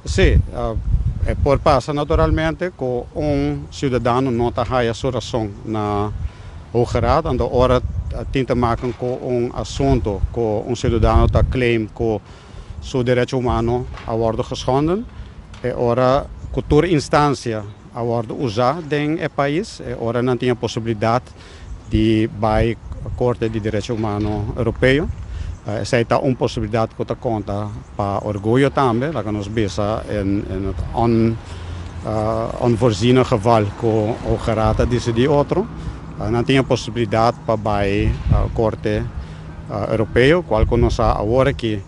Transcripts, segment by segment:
Si, e por pasa naturalmente ku un siudadano no ta haya su rason na Hoge Raad, anto ora tin te maken ku un asuntu ku un siudadano ta claim ku su derecho humano a wòrdu geschonden, e ora ku tur instansia a wòrdu usá den e pais, e ora nan tin e posibilidat di bai Korte di Derecho Humano Europeo. Esei ta un posibilidat ku ta konta pa orguyo tambe, laga nos bisa in het onvoorziene geval ku Hoge Raad a disidí otro, nan tin e posibilidat pa bai Korte Europeo, kual ku nos sa awor aki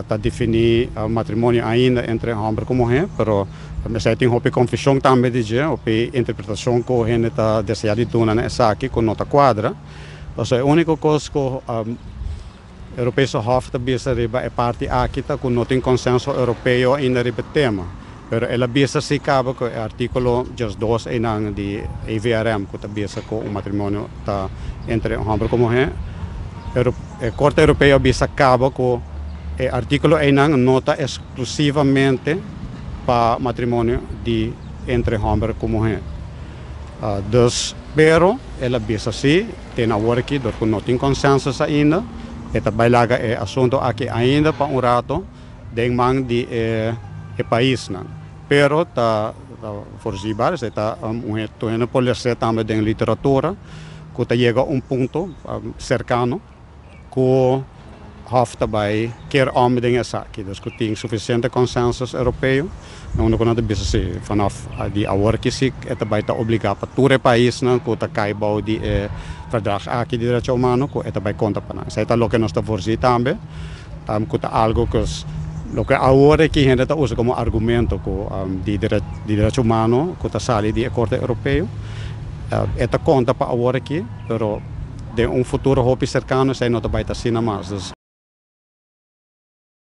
ta definí matrimonio ainda entre hòmber ku muhé, pero esei tin hopi konfushon tambe di dje, hopi interpretashon ku hende ta deseá di duna na esaki ku no ta kuadra. Pasobra e úniko kos ku Europese Hof ta bisa riba e parti aki ta ku no tin konsenso europeo ainda riba e tema. Pero el a bisa si kaba ku e artíkulo 12 einan di EVRM ku ta bisa ku un matrimonio ta entre un hòmber ku muhé, e Korte Europeo a bisa kaba ku e artíkulo einan no ta eksklusivamente pa matrimonio di entre hòmber ku muhé. Dus, pero el a bisa si, te na awor aki, dor ku no tin konsensus ainda, e ta bai laga e asuntu aki ainda pa un rato den man di e paisnan. Pero ta voorzienbaar, esei ta un tur hende por lesa tambe den literatura, ku ta yega un punto serkano ku Hof ta bai keer om den esaki. Dus ku tin sufisiente konsensus europeo, na unda ku nan ta bisa si vanaf di awor aki si e ta bai ta obligá pa tur e paisnan ku ta kai bou di e verdrag aki di derecho humano ku e ta bai konta pa nan. Esei ta loke nos ta voorzien tambe, ku ta algu ku loke awor aki hende ta usa komo argumento ku di derecho humano ku ta sali di e Korte Europeo, e ta konta pa awor aki, pero den un futuro hopi serkano esei no ta bai ta asina mas. Dus.